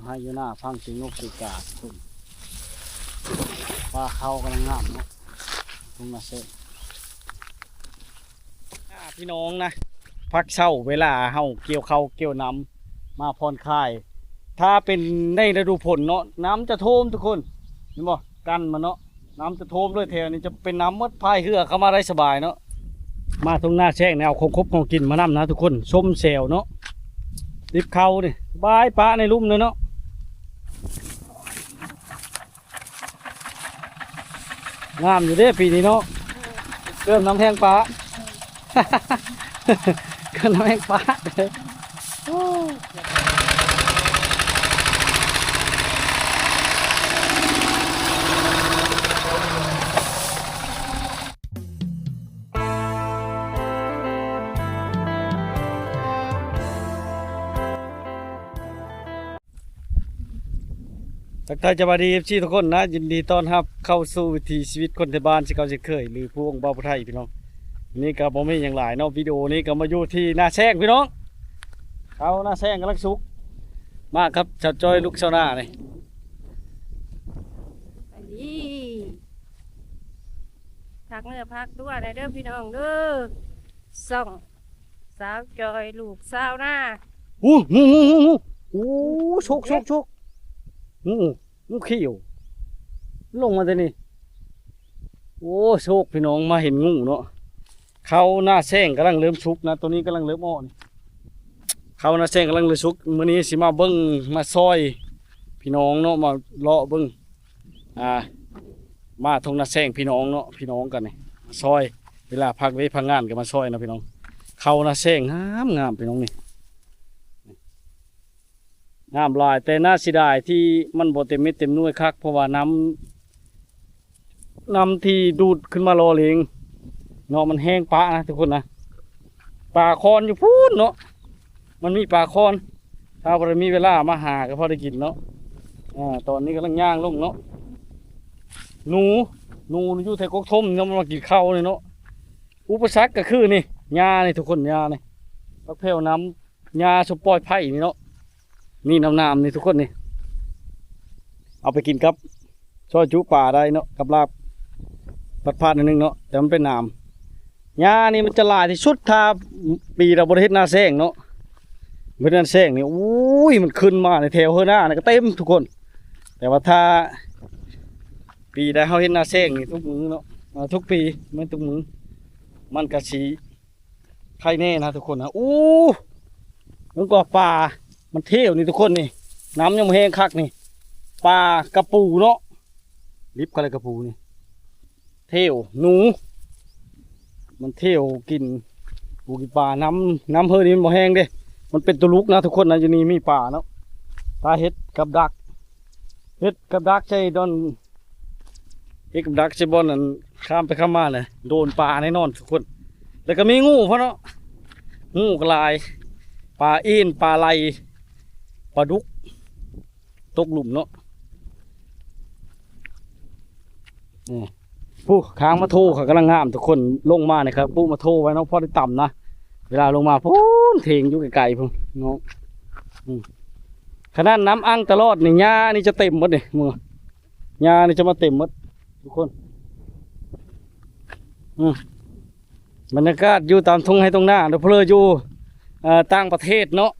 ໃຫ້ຢູ່ໜ້າຟັງສຽງນົກສຽງກາ ປາເຂົາກຳລັງງາມເນາະ ທົ່ງນາແຊງ. ອ່າ ພີ່ນ້ອງນະ ພັກເຊົາເວລາເຮົາກ່ຽວເຂົ້າກ່ຽວນຳ ມາຜ່ອນຄາຍ. ຖ້າເປັນໃນລະດູຝົນເນາະ ນ້ຳຈະຖ້ວມທຸກຄົນ ເຫັນບໍ່? ກັນມາເນາະ ນ້ຳຈະຖ້ວມເລີຍ ແຖວນີ້ຈະເປັນນ້ຳໝົດ ພາຍເຮືອເຂົ້າມາໄດ້ສະບາຍເນາະ. ມາທົ່ງນາແຊງນີ້ ເອົາຂອງຄົບຂອງກິນມານຳນະທຸກຄົນ ຊົມແຊວເນາະ. ຕິບເຂົ້ານີ້ ສະບາຍ ປະໃນລຸ່ມເລີຍເນາະ. ງາມຢູ່ເດ້ປີນີ້ເນາະ ເລີ່ມນຳແຮງປາ ເລີ່ມນຳແຮງປາ. ທັກທາຍສະບາຍດີ ເອັຟຊີ ທຸກຄົນນະ ຍິນດີຕ້ອນຮັບເຂົ້າສູ່ວິຖີຊີວິດຄົນໄທບ້ານ ເຊັ່ນເກົ່າເຊັ່ນເຄີຍ ຫຼື ພູວົງ ບ່າວຜູ້ໄທ ພີ່ນ້ອງ. ນີ້ກໍບໍ່ມີຫຍັງຫຼາຍເນາະ ວິດີໂອນີ້ກໍມາຢູ່ທີ່ນາແຊງ ພີ່ນ້ອງ ເຂົ້ານາແຊງກຳລັງສຸກ ມາກັບສາວຈ້ອຍ ລູກຊາວນານີ້. ສະບາຍດີ ຝາກເນື້ອຝາກຕົວແດ່ເດີພີ່ນ້ອງເດີ ຊ່ອງສາວຈ້ອຍ ລູກຊາວນາ. ໂອ້ ງູ ງູ ງູ ງູ ໂອ້ ໂຊກ ໂຊກ ໂຊກ ງູ ງູຂຽວ ລົງມາແຕ່ນີ້. ໂອ້ ໂຊກ ພີ່ນ້ອງ ມາເຫັນງູເນາະ. ເຂົ້ານາແຊງກຳລັງເລີ່ມສຸກນະ ໂຕນີ້ກຳລັງເລີ່ມອອກນີ້ ເຂົ້ານາແຊງກຳລັງເລີ່ມສຸກ. ມື້ນີ້ຊິມາເບິ່ງ ມາຊ່ອຍພີ່ນ້ອງເນາະ ມາເລາະເບິ່ງ ອ່າ ມາທົ່ງນາແຊງພີ່ນ້ອງເນາະ ພີ່ນ້ອງກັນນີ້ ມາຊ່ອຍ ເວລາພັກວຽກພັກງານກໍມາຊ່ອຍເນາະພີ່ນ້ອງ. ເຂົ້ານາແຊງງາມໆ ພີ່ນ້ອງນີ້ ງາມຫຼາຍ ແຕ່ໜ້າເສຍດາຍທີ່ມັນບໍ່ເຕັມເມັດເຕັມໜ່ວຍຄັກ ເພາະວ່ານ້ຳ ນ້ຳທີ່ດູດຂຶ້ນມາຫຼໍ່ຫຼຽງເນາະ ມັນແຮງປະນະທຸກຄົນນະ. ປາຄອນຢູ່ພຸ້ນເນາະ ມັນມີປາຄອນ ຖ້າບໍ່ໄດ້ມີເວລາມາຫາກໍພໍໄດ້ກິນເນາະ. ອາ ຕອນນີ້ກຳລັງຍ່າງລົງເນາະ ໜູ ໜູຢູ່ແຖວກົກຖົມເນາະ ມັນມາກິນເຂົ້ານີ້ເນາະ. ອຸປະສັກກໍຄືນີ້ ຫຍ້ານີ້ທຸກຄົນ ຫຍ້ານີ້ ບັກແພ້ວນ້ຳ ຫຍ້າຊຸມປອຍໄຜ່ນີ້ເນາະ ນີ້ນ້ຳໆ ນີ້ທຸກຄົນນີ້ ເອົາໄປກິນກັບ ຊອຍຈຸປາໄດ້ເນາະ ກັບລາບ ພັດໆ ໜ້ອຍໜຶ່ງເນາະ ແຕ່ມັນເປັນນ້ຳ. ຫຍ້ານີ້ມັນຈະຫຼາຍທີ່ສຸດ ຖ້າປີລະບໍ່ໄດ້ເຮັດນາແຊງເນາະ ເຮັດນາແຊງນີ້ ໂອ້ຍ ມັນຂຶ້ນມາໃນແຖວເຮືອນນານີ້ກໍເຕັມທຸກຄົນ. ແຕ່ວ່າຖ້າປີໃດເຮົາເຮັດນາແຊງນີ້ທຸກມື້ເນາະ ເອີ ທຸກປີ ແມ່ນທຸກມື້ ມັນກໍຊິ ໄຄແນ່ນະທຸກຄົນນະ. ໂອ້ ມັນກໍປາ ມັນເທວນີ້ທຸກຄົນນີ້ ນ້ຳຍັງບໍ່ແຮງຄັກນີ້ ປາກະປູເນາະ ລິບເຂົ້າເລີຍກະປູນີ້ ເທວໜູ ມັນເທວກິນປູກິນປາ. ນ້ຳ ນ້ຳເຮີນີ້ມັນບໍ່ແຮງເດ້ ມັນເປັນຕົວລຸກນະທຸກຄົນນະ. ຢູ່ນີ້ມີປາເນາະ ປາເຫັດກັບດັກ ເຫັດກັບດັກໃສ່ດອນ ເຮັດກັບດັກໃສ່ບ່ອນນັ້ນ ຂ້າມໄປຂ້າມມາແຫຼະ ໂດນປາແນ່ນອນທຸກຄົນ. ແລ້ວກໍມີງູພ້ອມເນາະ ງູກໍຫຼາຍ ປາອີນ ປາໄຫຼ ປາດຸກ ຕົກຫຼຸມເນາະ. ນີ້ ຜູ້ ຄາງມາໂທເຂົາກຳລັງງາມທຸກຄົນ ລົງມານີ້ຄັບ ປຸມາໂທໄວ້ເນາະ ພໍໄດ້ຕຳນະ ເວລາລົງມາພຸ້ນ ເຖງຢູ່ໄກໆພຸ້ນເນາະ. ອືມ ຂະໜາດນ້ຳອັ່ງຕະຫຼອດນີ້ ຫຍ້ານີ້ຈະເຕັມໝົດນີ້ ເບິ່ງ ຫຍ້ານີ້ຈະມາເຕັມໝົດທຸກຄົນ. ອືມ ບັນຍາກາດຢູ່ຕາມທົ່ງໄຮ່ທົ່ງນາເນາະ ເພາະຢູ່ ເອີ ຕ່າງປະເທດເນາະ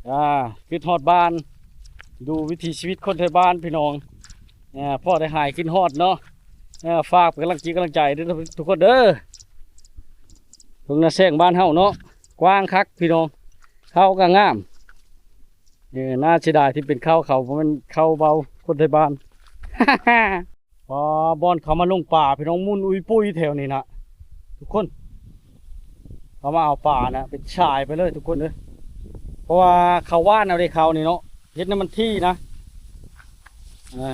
ອ່າ ຄິດຮອດບ້ານ ດູວິຖີຊີວິດຄົນໄທບ້ານພີ່ນ້ອງ ເອີ ພໍໄດ້ຫາຍຄິດຮອດເນາະ. ເອີ ຝາກເປັນກຳລັງຈິດກຳລັງໃຈເດີທຸກຄົນເດີ ທົ່ງນາແຊງບ້ານເຮົາເນາະ ກວ້າງຄັກພີ່ນ້ອງ ເຂົ້າກໍງາມ. ເອີ ໜ້າເສຍດາຍທີ່ເປັນເຂົ້າເຂົາ ບໍ່ແມ່ນເຂົ້າເບົາຄົນໄທບ້ານ. ອໍ ບ່ອນເຂົາມາລົງປາ ພີ່ນ້ອງ ໝຸ່ນອຸຍປຸຍແຖວນີ້ນະທຸກຄົນ ເຂົາມາເອົາປານະ ເປັນສາຍໄປເລີຍທຸກຄົນເອີຍ. ເພາະວ່າເຂົາຫວ່ານເອົາເດ້ ເຂົານີ້ເນາະ ເຮັດໃຫ້ມັນຖີ່ນະ. ເອີ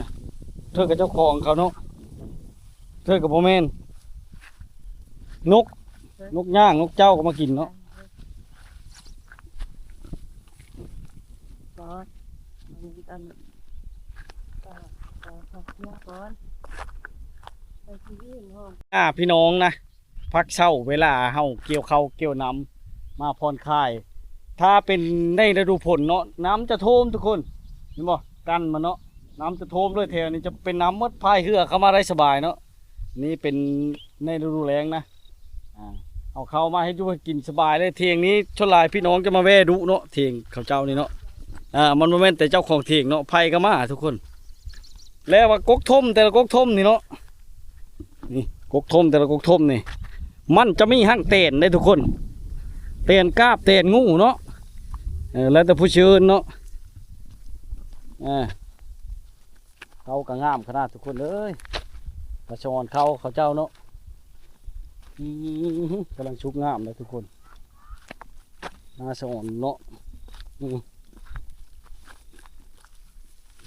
ເທື່ອກໍເຈົ້າຂອງເຂົາເນາະ ເທື່ອກໍບໍ່ແມ່ນ ນົກ ນົກຍ່າງ ນົກເຈົ້າກໍມາກິນເນາະ. ອ່າ ພີ່ນ້ອງນະ ພັກເຊົາເວລາເຮົາກ່ຽວເຂົ້າກ່ຽວນຳ ມາຜ່ອນຄາຍ. ຖ້າເປັນໃນລະດູຝົນເນາະ ນ້ຳຈະຖ້ວມທຸກຄົນ ເຫັນບໍ່? ກັນມັນເນາະ ນ້ຳຈະຖ້ວມເລີຍ ແຖວນີ້ຈະເປັນນ້ຳໝົດ ພາຍເຮືອເຂົ້າມາໄດ້ສະບາຍເນາະ. ນີ້ເປັນໃນລະດູແລ້ງນະ ອ່າ ເອົາເຂົ້າມາເຮັດຢູ່ເຮັດກິນສະບາຍເລີຍ. ຖຽງນີ້ສ່ວນຫຼາຍພີ່ນ້ອງຈະມາແວ່ດຸເນາະ ຖຽງເຂົາເຈົ້ານີ້ເນາະ. ອ່າ ມັນບໍ່ແມ່ນແຕ່ເຈົ້າຂອງຖຽງເນາະ ໃຜກໍມາທຸກຄົນ. ແລ້ວວ່າກົກຖົ່ມ ແຕ່ລະກົກຖົ່ມນີ້ເນາະ ນີ້ ກົກຖົ່ມ ແຕ່ລະກົກຖົ່ມນີ້ ມັນຈະມີຮັງແຕນເດ້ທຸກຄົນ ແຕນກາບ ແຕນງູເນາະ. ເອີ ແລ້ວແຕ່ຜູ້ຊິເອີ້ນເນາະ. ອ່າ ເຂົ້າກໍງາມຂະໜາດທຸກຄົນເອີຍ ປາຊະອອນເຂົ້າເຂົາເຈົ້າເນາະ. ອື ກຳລັງສຸກງາມເດ້ທຸກຄົນ ໜ້າສະອອນເນາະ. ອື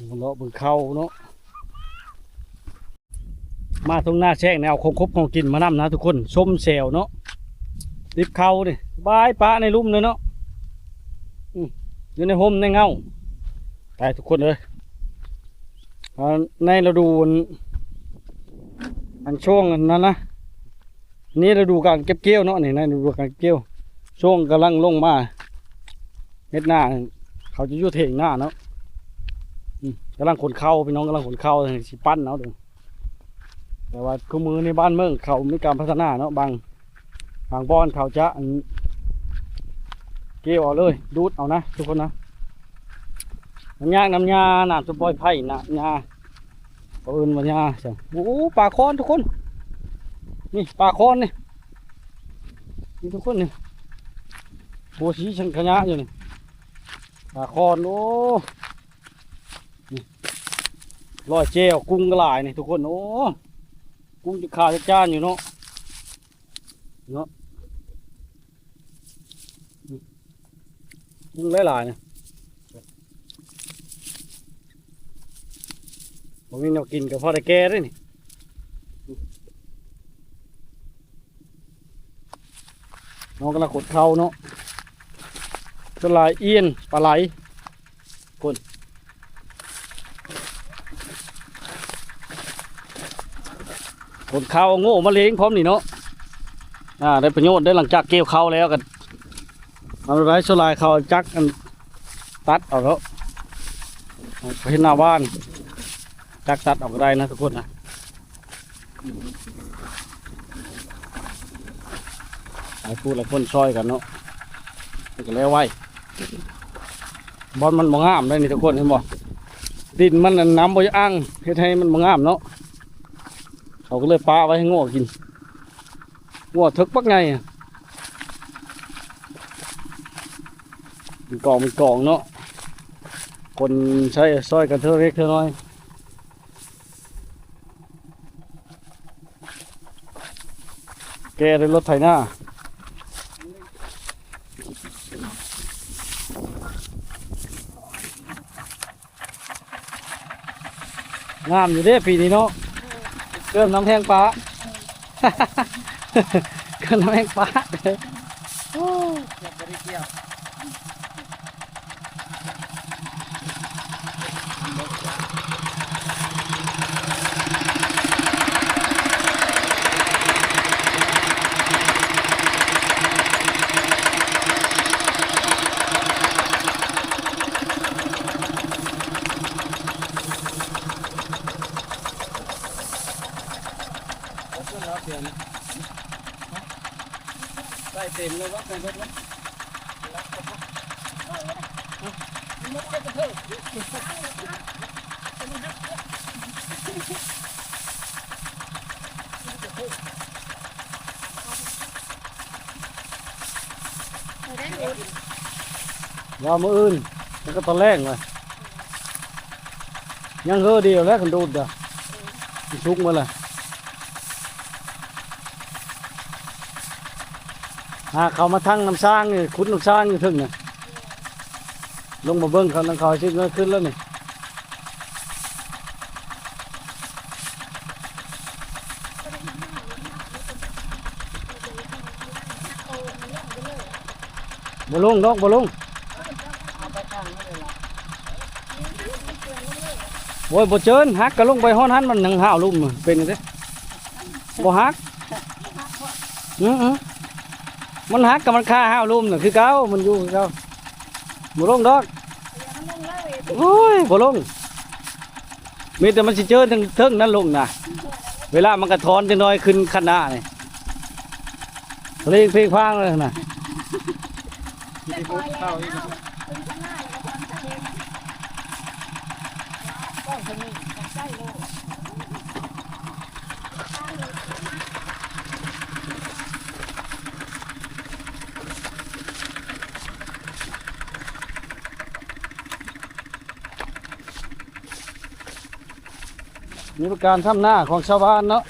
ມາເລາະເບິ່ງເຂົ້າເນາະ ມາທົ່ງນາແຊງນີ້ ເອົາຂອງຄົບຂອງກິນມານຳນະທຸກຄົນ ຊົມແຊວເນາະ. ຕິບເຂົ້ານີ້ ສະບາຍ ປະໃນລຸ່ມເລີຍເນາະ ອື ຢູ່ໃນຮົ່ມໃນເງົາ ໄປທຸກຄົນເອີຍ. ອ່າ ໃນລະດູອັນ ອັນຊ່ວງອັນນັ້ນນະ ນີ້ລະດູການເກັບກ່ຽວເນາະ ນີ້ໃນລະດູການເກັບກ່ຽວ ຊ່ວງກຳລັງລົງມາເຮັດນາ ເຂົາຈະຢູ່ຖຽງນາເນາະ. ອື ກຳລັງຂົນເຂົ້າ ພີ່ນ້ອງກຳລັງຂົນເຂົ້າ ຊິປັ່ນເອົາເດີ. ແຕ່ວ່າຄູ່ມື້ນີ້ບ້ານເມືອງເຂົາມີການພັດທະນາເນາະ ບາງ ບາງບ່ອນເຂົາຈະ ອັນ ກ່ຽວເອົາເລີຍ ດູດເອົານະທຸກຄົນນະ. ມັນຍາກນຳຫຍ້າ ນ້ຳຈະປ່ອຍໄຜ່ນະຫຍ້າ ເຂົາເອີ້ນວ່າຫຍ້າຊັ້ນ. ໂອ້ ປາຄອນທຸກຄົນ ນີ້ປາຄອນນີ້ ນີ້ທຸກຄົນນີ້ ໂບສີສັງຂະຍະຢູ່ນີ້ ປາຄອນ. ໂອ້ ນີ້ ລອຍແຈ່ວ ກຸ້ງກໍຫຼາຍນີ້ທຸກຄົນ. ໂອ້ ກຸ້ງຈະຂາວຈະຈານຢູ່ເນາະ ເນາະ ກຸ້ງຫຼາຍໆ ນີ້ ບໍ່ມີແນວກິນກໍພໍໄດ້ແກ່ເດ້ນີ້. ນ້ອງກຳລັງຂົນເຂົ້າເນາະ ສ່ວນຫຼາຍອ່ຽນ ປາໄຫຼ ຄົນ ຂົນເຂົ້າ ເອົາໂງ່ມາເລງພ້ອມນີ້ເນາະ. ອ່າ ໄດ້ປະໂຫຍດໄດ້ ຫຼັງຈາກກ່ຽວເຂົ້າແລ້ວກໍ ເອົາໄດ້ ສ່ວນຫຼາຍເຂົາຈັກອັນຕັດເອົາເນາະ ເຮັດໜ້າບ້ານ ຈັກຕັດເອົາກໍໄດ້ນະທຸກຄົນນະ. ຫຼາຍຜູ້ຫຼາຍຄົນຊ່ອຍກັນເນາະ ມັນກໍແລ້ວໄວ. ບ່ອນມັນບໍ່ງາມໄດ໋ນີ້ທຸກຄົນ ເຫັນບໍ່? ດິນມັນ ອັນ ນ້ຳບໍ່ຢາກອັ່ງ ເຮັດໃຫ້ມັນບໍ່ງາມເນາະ. ເຂົາກໍເລີຍປະໄວ້ໃຫ້ງົວກິນ ງົວເຖິກບັກໃຫຍ່ ເປັນກອງເປັນກອງເນາະ. ຄົນໃຊ້ຊ່ອຍກັນເທື່ອເລັກເທື່ອນ້ອຍ. ແກ່ດ້ວຍລົດໄຖນາ ງາມຢູ່ເດ້ປີນີ້ເນາະ. ເກີມນ້ຳແຫ້ງປາ ເກີມນ້ຳແຫ້ງປາ ໂອ້ ເກືອບບໍ່ໄດ້ກ່ຽວ. ໃສ່ເຕັມເລີຍບໍ່? ໃສ່ເບິດເລີຍ. ວ່າມື້ອື່ນ ແລ້ວກໍຕອນແລງວ່າ ຍັງເຮີດຽວແຫຼະ ຄັນດູດກະ ມັນສຸກໝົດແຫຼະ. ຫາເຂົາມາທັງນ້ຳສ້າງນີ້ ຂຸດນ້ຳສ້າງຢູ່ເທິງນະ ລົງມາເບິ່ງເຂົາ ນຳເຂົາຊິເງີຍຂຶ້ນແລ້ວນີ້. ບໍ່ລົງດອກ ບໍ່ລົງ. ໂອ້ຍ ບໍ່ເຈີນ ຫັກກະລົງໄປຮອດຫັ້ນ ມັນຍັງຫ້າວລຸ່ມ ເປັນຈັ່ງໃດ? ບໍ່ຫັກ. ອື ອື ມັນຫັກກະມັນຄາຫ້າວລຸ່ມນະ ຄືເກົ່າ ມັນຢູ່ຄືເກົ່າ ບໍ່ລົງດອກ. ໂອ້ຍ ບໍ່ລົງ ມີແຕ່ມັນຊິເຈີເທິງນັ້ນລົງນະ ເວລາມັນກະຖອນຈັກໜ້ອຍຂຶ້ນຄັນນານີ້ ເພງເພງພາງເລີຍນະ. ນີ້ເປັນການທຳນາຂອງຊາວບ້ານເນາະ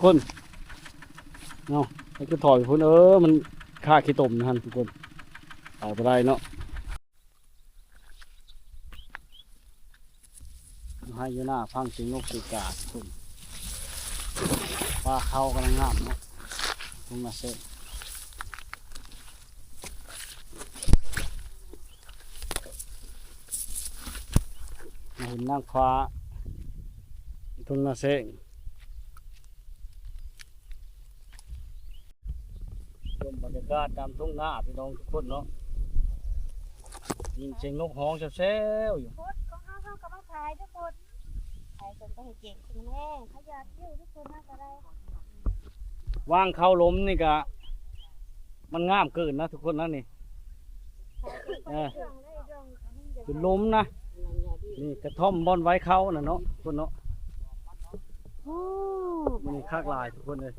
ຄົນເນາະ ໃຫ້ຄືຖອຍພຸ້ນ ເອີ ມັນຄາຂີ້ຕົມຫັ້ນທຸກຄົນ ໄປບໍ່ໄດ້ເນາະ. ຢູ່ໄຮ່ຢູ່ນາຟັງສຽງນົກສຽງກາ ປາເຂົາກຳລັງງາມເນາະ ທົ່ງນາແຊງ ມາເຫັນນາງຟ້າ ທົ່ງນາແຊງ. ຊົມບັນຍາກາດຕາມທົ່ງນາພີ່ນ້ອງທຸກຄົນເນາະ ຍິນສຽງນົກຮ້ອງແຊວໆຢູ່ ຄົນຂອງເຮົາ ເຮົາກໍມາຂາຍທຸກຄົນ ຂາຍຈົນໄປໃຫ້ເກັ່ງຂຶ້ນແຮງ ເຂົາຢາກຢູ່ທຸກຄົນ ເຮົາກໍໄດ້ ວາງເຂົ້າລົມນີ້ກະ ມັນງາມເກີນນະທຸກຄົນນະນີ້ ເອີ ເປັນລົມນະ ນີ້ກະທ່ອມບ່ອນໄວ້ເຂົ້ານະເນາະ ທຸກຄົນເນາະ. ໂອ້ ມື້ນີ້ຄັກຫຼາຍທຸກຄົນເອີຍ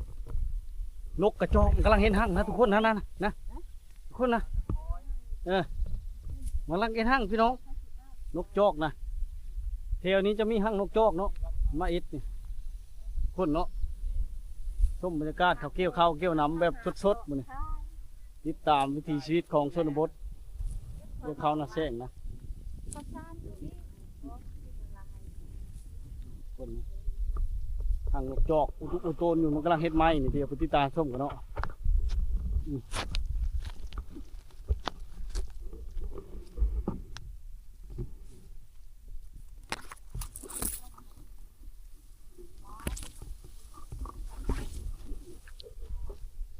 ນົກກະຈອກມັນກຳລັງເຮັດຮັງນະທຸກຄົນ ນັ້ນໆ ນະ ທຸກຄົນນະ ເອີ ມັນກຳລັງເຮັດຮັງພີ່ນ້ອງ ນົກຈອກນະ ແຖວນີ້ຈະມີຮັງນົກຈອກເນາະ ມາເຮັດນີ້ ຄົນເນາະ ຊົມບັນຍາກາດເຂົາກ່ຽວເຂົ້າກ່ຽວນຳແບບສົດໆ ມື້ນີ້ ຕິດຕາມວິຖີຊີວິດຂອງຊົນນະບົດ ກ່ຽວເຂົ້ານາແຊງນະ. ຄົນທາງນົກຈອກອຸຕຸອຸໂຕນຢູ່ ມັນກຳລັງເຮັດໄມ້ນີ້ ດຽວໄປຕິດຕາມຊົມກັນເນາະ ອືມ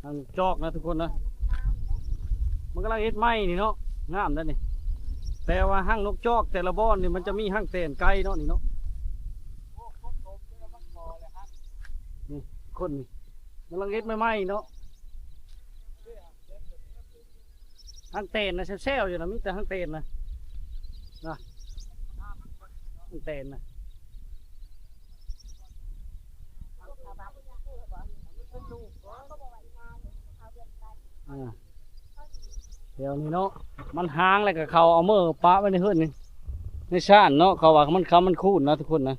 ຮັງນົກຈອກນະທຸກຄົນນະ ມັນກຳລັງເຮັດໄມ້ນີ້ເນາະ ງາມເດ້ນີ້ ແຕ່ວ່າຮັງນົກຈອກແຕ່ລະບ່ອນນີ້ ມັນຈະມີຮັງແຕນໄກ່ເນາະ ນີ້ເນາະ ນີ້ຄົນນີ້ ກຳລັງເຮັດໃໝ່ໆເນາະ ຮັງແຕນນະ ແຊວໆຢູ່ນະ ມີແຕ່ຮັງແຕນນະ ນະ ຮັງແຕນນະ ອ່າ ແຖວນີ້ເນາະ ມັນຮ້າງແລ້ວກໍເຂົາເອົາເມືອປະໄວ້ໃນເຮືອນນີ້ ໃນຊານເນາະ ເຂົາວ່າມັນຄຳມັນຄູນນະທຸກຄົນນະ.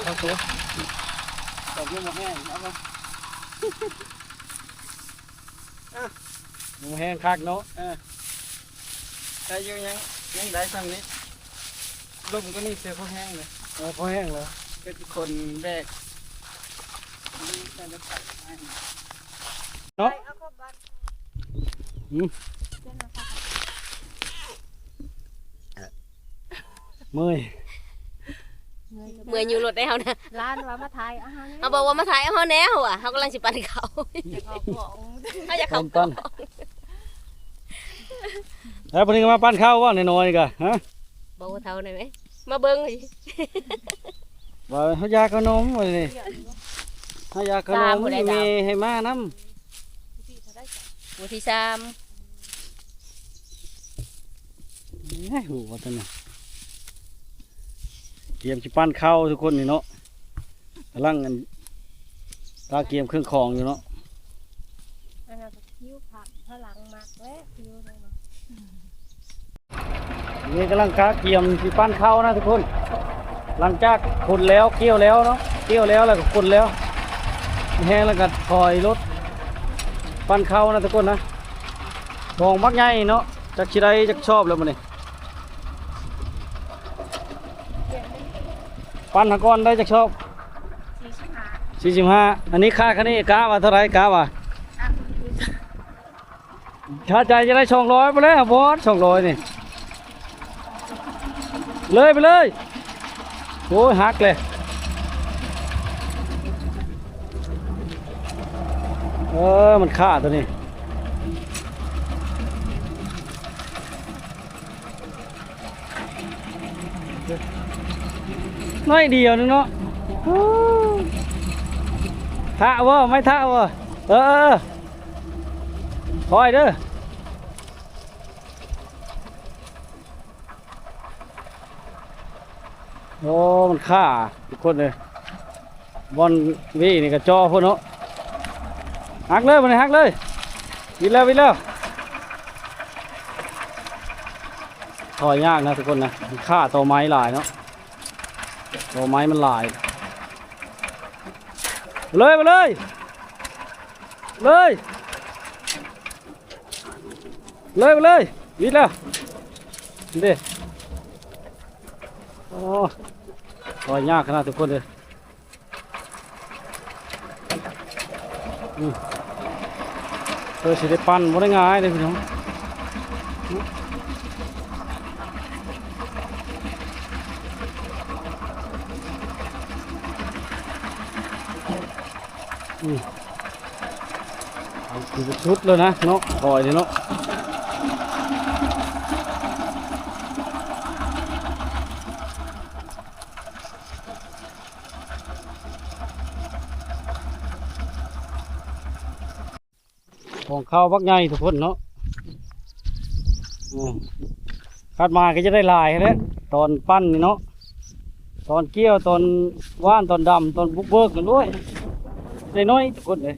ເອົາຕົວ ດອກຍັງບໍ່ແຫ້ງ ເອົາມາ ອ່ະ ຍັງບໍ່ແຫ້ງຄັກເນາະ ເອີ ໄດ້ຢູ່ ຍັງ ຍັງໄດ້ຊ່ຳນີ້ ລົມກວ່ານີ້ເສືອພໍແຫ້ງເລີຍ ເອີ ພໍແຫ້ງແລ້ວ ເປັນຄົນແບກ ເນາະ ອືມ ເມື່ອຍ ເມື່ອຍຢູ່ລົດໄດ້ເຮົານະ ຫຼານວ່າມາຖ່າຍເອົາເຮົາແດ່ ເຮົາບອກວ່າມາຖ່າຍເອົາເຮົາແດ່ ເຮົາວ່າເຮົາກຳລັງຊິປັ່ນເຂົ້າ ເຮົາຢາກເຂົ້າ ປັ່ນ ແລ້ວບັດນີ້ກໍມາປັ່ນເຂົ້າບໍ່ ນ້ອຍໆນີ້ກະ ຮະ ບອກວ່າເຖົ້າໄດ້ໄໝ ມາເບິ່ງ ວ່າເຮົາຢາກຂະໜົມ ວ່ານີ້ ເຮົາຢາກຂະໜົມ ມີໃຫ້ມານຳ ມື້ທີສາມ ເອີຍ ຮູ້ວ່າຊັ້ນນະ ກຽມຊິປັ່ນເຂົ້າທຸກຄົນນີ້ເນາະ ກຳລັງອັນ ຕາກຽມເຄື່ອງຂອງຢູ່ເນາະ ອັນນັ້ນກໍຄິວຜັກ ພະລັງມັກແລ້ວຄິວນີ້ເນາະ ນີ້ກຳລັງກະກຽມຊິປັ່ນເຂົ້ານະທຸກຄົນ ຫຼັງຈາກຂົນແລ້ວ ກ່ຽວແລ້ວເນາະ ກ່ຽວແລ້ວ ແລ້ວກໍຂົນແລ້ວ ແຫ້ງແລ້ວກໍຖອຍລົດ ປັ່ນເຂົ້ານະທຸກຄົນນະ ກອງບັກໃຫຍ່ເນາະ. ຈັກຊິໄດ້ຈັກຊອບແລ້ວມື້ນີ້ ປັ້ນຫາກ່ອນໄດ້ຈັກຊອບ? ສີ່ສິບຫ້າ ສີ່ສິບຫ້າ ອັນນີ້ຄ່າຄັນນີ້ກະວ່າເທົ່າໃດ ກະວ່າ ຖ້າໃຈຈະໄດ້ສອງຮ້ອຍພຸ້ນແຫຼະ ບໍ່ສອງຮ້ອຍນີ້ ເລີຍໄປເລີຍ ໂອ້ຍ ຫັກເລີຍ ເອີ ມັນຄາຕົວນີ້ ໜ້ອຍດຽວໜຶ່ງເນາະ ທະບໍ່ ໄມ້ທະບໍ່ ເອີ ເອີ ເອີ ຄ່ອຍເດີ ໂອ້ ມັນຄາທຸກຄົນເອີຍ ບ່ອນຫວີນີ້ກະເຈາະພຸ້ນເນາະ ຫັກເລີຍ ມັນຫັກເລີຍ ວິດແລ້ວ ວິດແລ້ວ ຖອຍຍາກນະທຸກຄົນນະ ມັນຄາຕໍໄມ້ຫຼາຍເນາະ ຕໍໄມ້ມັນຫຼາຍ ເລີຍ ໄປເລີຍ ເລີຍ ເລີຍ ໄປເລີຍ ວິດແລ້ວ ນີ້ເດ້ ໂອ້ ຖອຍຍາກຂະໜາດທຸກຄົນເອີຍ ອືມ ເພື່ອຊິໄດ້ປັ້ນບໍ່ໄດ້ງ່າຍເດ້ພີ່ນ້ອງ ອືມ ເອົາຄືສຸດແລ້ວນະເນາະ ຖອຍນີ້ເນາະ. ຂອງເຂົ້າບັກໃຫຍ່ທຸກຄົນເນາະ ອືມ ຄາດໝາຍກໍຈະໄດ້ຫຼາຍແຫຼະ ຕອນປັ້ນນີ້ເນາະ ຕອນກ່ຽວ ຕອນຫວ່ານ ຕອນດຳ ຕອນບຸກເບີກນັ້ນ ໂອ້ຍ ໄດ້ໜ້ອຍທຸກຄົນເອີຍ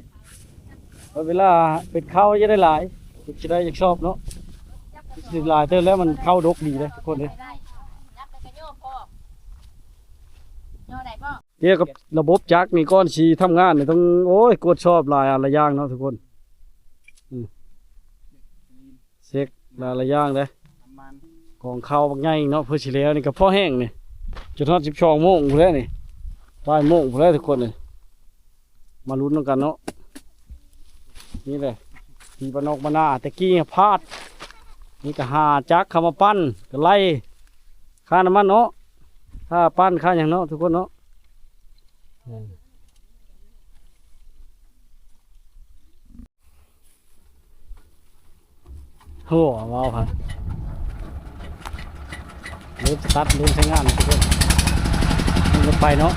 ເວລາເປັນເຂົ້າຈະໄດ້ຫຼາຍ ຊິໄດ້ຈັກຊອບເນາະ ຊິຫຼາຍເຕີບແລ້ວ ມັນເຂົ້າດົກດີເດ້ທຸກຄົນເອີຍ. ກ່ຽວກັບລະບົບຈັກນີ້ ກ່ອນຊິທຳງານນີ້ຕ້ອງ ໂອ້ຍ ກວດສອບຫຼາຍອັນຫຼາຍຢ່າງເນາະທຸກຄົນ ອືມ ເຊັກຫຼາຍໆຢ່າງເດ້ ກອງເຂົ້າບັກໃຫຍ່ເນາະ ເພື່ອຊິແລ້ວນີ້ກໍພໍແຮງນີ້ ຈົນຮອດສິບສອງໂມງພຸ້ນແຫຼະນີ້ ບ່າຍໂມງພຸ້ນແຫຼະທຸກຄົນເອີຍ ມາລຸ້ນນຳກັນເນາະ ນີ້ແຫຼະ ທີ່ບ້ານນອກບ້ານນາ ແຕ່ກີ້ພາດ ນີ້ກໍຫາຈັກເຂົ້າມາປັ້ນ ກໍໄລ່ ຄ່ານ້ຳມັນເນາະ ຄ່າປັ້ນ ຄ່າຫຍັງເນາະ ທຸກຄົນເນາະ ເອີ ໂຫ ເວົ້າພັນ ລືມສະຕັດ ລືມໃຊ້ງານ ທຸກຄົນ ມັນກໍໄປເນາະ.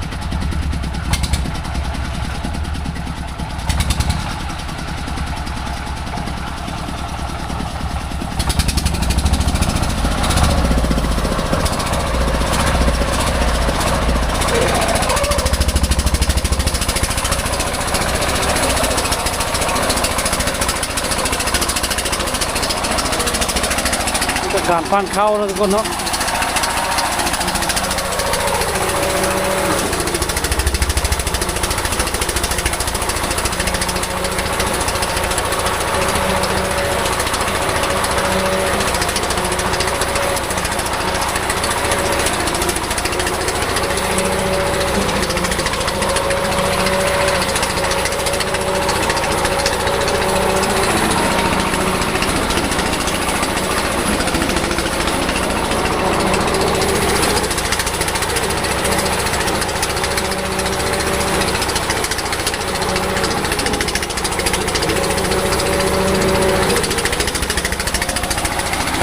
ການປັ້ນເຂົ້າເນາະທຸກຄົນເນາະ.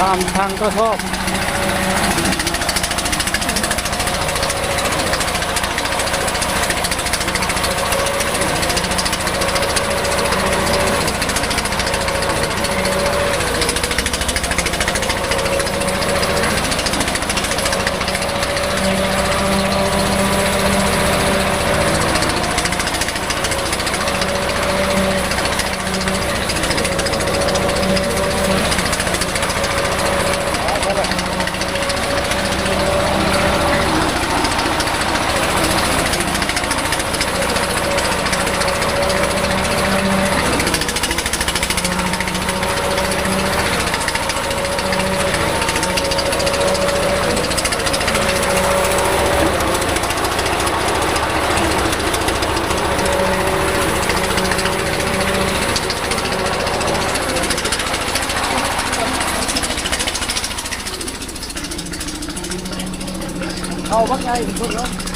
ຕາມທາງກະຊອກ. ເອົາບັກໃຫຍ່ເບິ່ງເນາະ.